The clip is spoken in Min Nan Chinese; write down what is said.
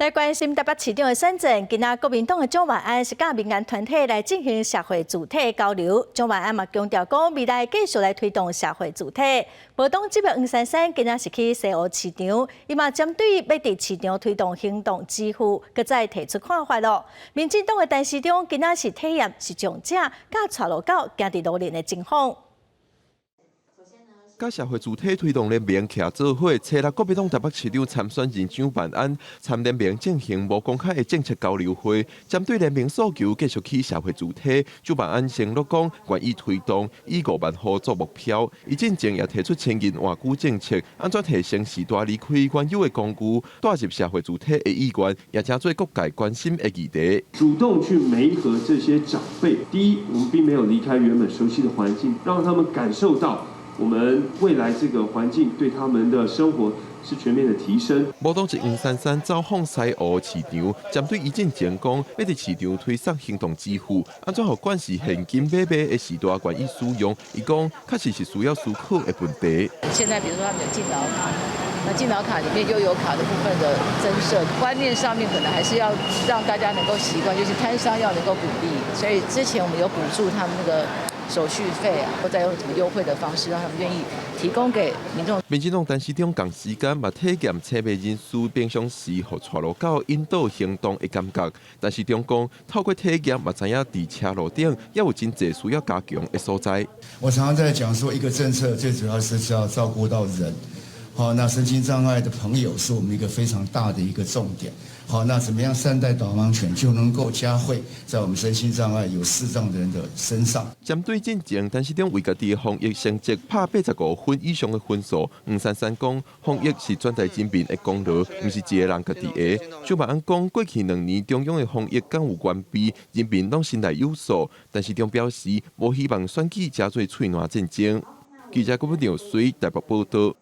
來關心台北市長的選戰，今仔國民黨的蔣萬安是佮民間團體來進行社會主體交流。蔣萬安嘛強調講，未來繼續來推動社會主體。無黨籍的黃珊珊今仔是去西湖市場，伊嘛針對欲佇市場推動行動支付，閣再提出看法囉。民進黨的陳時中今仔是體驗視障者佮帶路狗行佇路面的情況。佮社會主體推動聯盟徛做伙，初六國民黨台北市長參選人蔣萬安參聯盟進行無公開的政策交流會，針對聯盟訴求繼續起社會主體。蔣萬安承諾講，願意推動以5萬戶做目標。伊進前也提出千銀換居政策，按怎提升序大離開原有的工具，帶入社會主體的意願，也成做各界關心的議題。主動去媒合這些長輩，第一，我們並沒有離開原本熟悉的環境，讓他們感受到我們未來這個環境對他們的生活是全面的提升。無黨籍黃珊珊走訪西湖市場，針對伊進前講，欲佇市場推送行動支付，按怎予慣是現金買賣的序大願意使用？伊講確實是需要思考的問題。現在比如說他們有敬老卡，那敬老卡裡面悠遊卡的部分的增設，觀念上面可能還是要讓大家能夠習慣，就是攤商要能夠鼓勵。所以之前我們有補助他們那個手續費啊，或再用什麼優惠的方式，讓他們願意提供給民眾。民進黨陳時中仝時間嘛體驗車迷人士平常時予帶路狗引導行動的感覺，陳時中講透過體驗嘛知影佇車路頂猶有真濟需要加強的所在。我常常在講說，一個政策最主要是要照顧到人。好，那身心障礙的朋友是我們一個非常大的一個重點。好，那怎麼樣善待導盲犬就能夠嘉惠在我們身心障礙有視障的人的身上。針對進前陳時中為家己的防疫成績拍85分以上的分數，黃珊珊講防疫是全台人民的功勞，毋是一個人家己的。蔣萬安講過去2年中央的防疫敢有完備，人民攏心內有數。陳時中表示，無希望選舉成做喙瀾戰爭。記者郭文耀隨台北報道。